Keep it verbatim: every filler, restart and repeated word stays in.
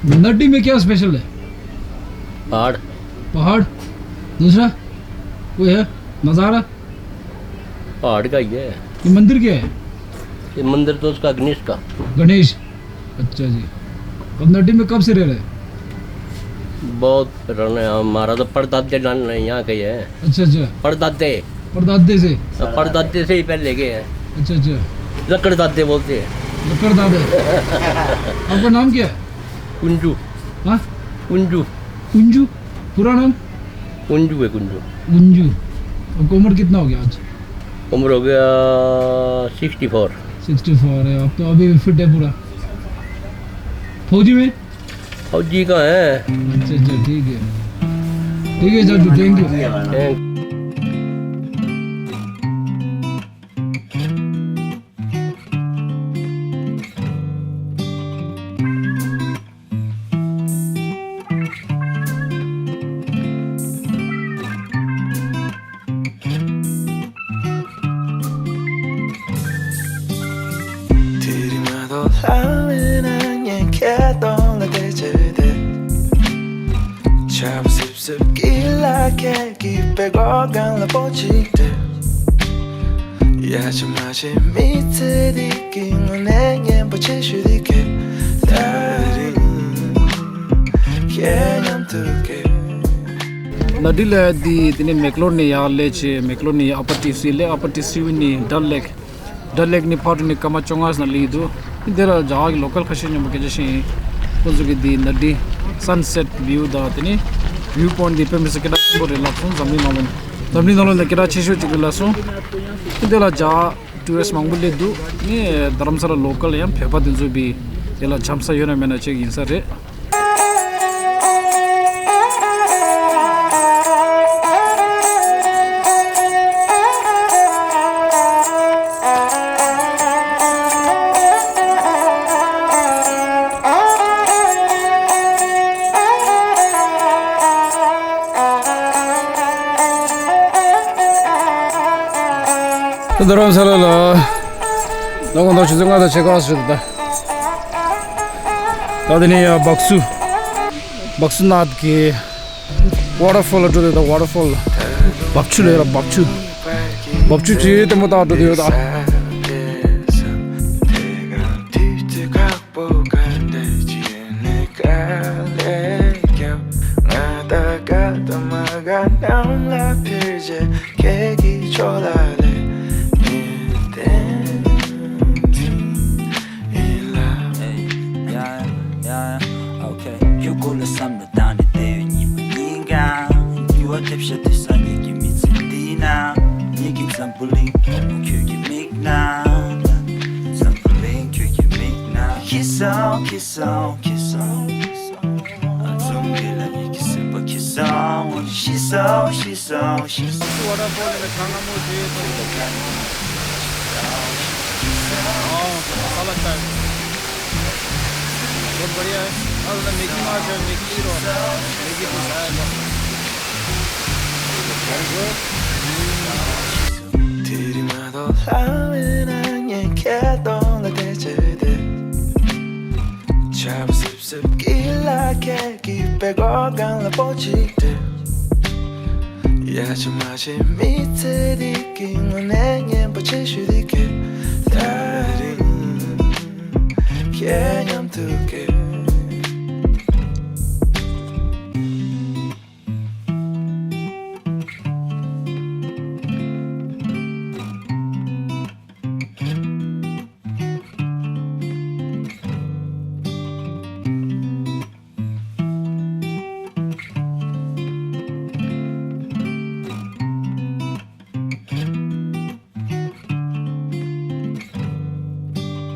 नड्डी में क्या स्पेशल है? पहाड़। पहाड़। दूसरा कोई है? नज़ारा। पहाड़ का ही है। ये मंदिर क्या है? ये मंदिर तो उसका गणेश का। गणेश। अच्छा जी। अब नड्डी में कब से रह रहे हैं? बहुत पुराने हैं, हमारा तो परदादे नान यहाँ के हैं। अच्छा अच्छा। परदादे। परदादे से। परदादे से ही पहले के हैं। अच्छा अच्छा। लकड़दादे बोलते हैं। लकड़दादे। आपका नाम क्या है? कुंजू। हाँ? कुंजू। कुंजू। पूरा नाम? कुंजू है, कुंजू। कुंजू। आपको उम्र कितना हो गया आज? उम्र हो गया सिक्सटी फोर। सिक्सटी फोर है, आप तो अभी फिट है पूरा। फौजी में? फौजी का है। अच्छा अच्छा, ठीक है। ठीक है चाचू, थैंक यू। थैंक དེ་རིང་མ་གཏོགས་ལྷ་མེད་ན་ངས་ཁྱེད་གདོང་ལ་བལྟས་བྱས་བསྡད། ཆར་པ་སིབ་སིབ་ཀྱི་ལ་ཁད་ཀྱི་པད་ཀོག་སྒང་ལ་སྤོ་གཅིག་སྤྲད། ཡ་ཆ་མ་བྱེད་མི་ཚེ་འདི་གི་དངོས་གནས་སྙན་པོ་ཆེ་ཤོས་འདི་གས་ད་རིང་ཁྱེད་མཉམ་དུ་སྐྱེས། ནཱ་ཌི་ལ་འདི་དེ་ནས་མེག་ལོར་ནས་ཡར་སླེབས་བྱས། མེག་ལོར་ནས་ཨ་པར་ཏི་སི་སླེབས། ཨ་པར་ཏི་སི་བ་ནས་ཌལ་ལེག་ཌལ་ལེག་ནས་ཕར་འགྲོ་ནས་སྐར་མ་བཅོ་ལྔ་ཙམ་སླེབས་ཀྱི་འདུག་དེ་ལ་རྒྱ་གར་གྱི་ལོ་ཀལ་ཁ་ཤས་མཉམ་པོ་སྐད་ཆ་བཤད་ཡིན། ཁོང་ཚོ་གི་འདི་ནཱ་ཌི་སན་སེཊ་བིའུ་དང་དེ་ནས་བིའུ་པོའིནཊ་འདི་དཔེ་མི་སྲིད་སྐད་གྲགས་ཆེན་པོ་རེད་ལབ་སོང་། འཛམ་གླིང་ནང་ལོགས་འཛམ་གླིང་ནང་ལོགས་ལ་སྐད་གྲགས་ཆེ་ཤོས་གཅིག་རེད་ལབ་སོང་། དེ་ལ་རྒྱ་ཊུ་རི་སི་མང་པོ་སླེབས་འདུག་ནས་རྡ་རམ་ས་ལ་ལོ་ཀལ་ཡང་བོད་པ་དེ་ཚོ་བི་དེ་ལ་འཆམ་ས་ཡོད་ན་མེད་ན་ཅིག་ཡིན་ས་རེད། རྡ་རམ་ས་ལ་ལ་ལོ་ངོ་ཆུ་ཚོད་ལྔ་དང་ཕྱེད་ཀ་ཙམ་རེད་ད། ད་དེ་ནས་ཡ་སྦག་སུ་སྦག་སུ་ནཱཐ་གི་ཝ་ཊར་ཕོལ་ལ་འགྲོ་དེ་ད། ཝ་ཊར་ཕོལ་ལ་འབབ་ཆུ་ལ་ཡོད་ལ། འབབ་ཆུ་འབབ་ཆུ་ཇེ་བརྟན་པོ་ད་འགྲོ་དེ་ཡོད་ད། ཝ་ཊར་ཕོལ་ནས་ཁ་སྔ་མོ་དེ་ཐོན་འདུག་ཨོ་ས་ལ་ཆགས། बहुत बढ़िया है। और मैगी मार दो, मैगी रो। मैगी तो शायद। Very good. དེ་རིང་མ་གཏོགས་ལྷ་མེད་ན་ངས་ཁྱེད་གདོང་ལ་བལྟས་བྱས་བསྡད། ཆར་པ་སིབ་སིབ་ཀྱི་ལ་ཁད་ཀྱི་པད་ཀོག་སྒང་ལ་སྤོ་གཅིག་སྤྲད། ཡ་ཆ་མ་བྱེད་མི་ཚེ་འདི་གི་དངོས་གནས་སྙན་པོ་ཆེ་ཤོས་འདི་གས་ད་རིང་ཁྱེད་མཉམ་དུ་སྐྱེས།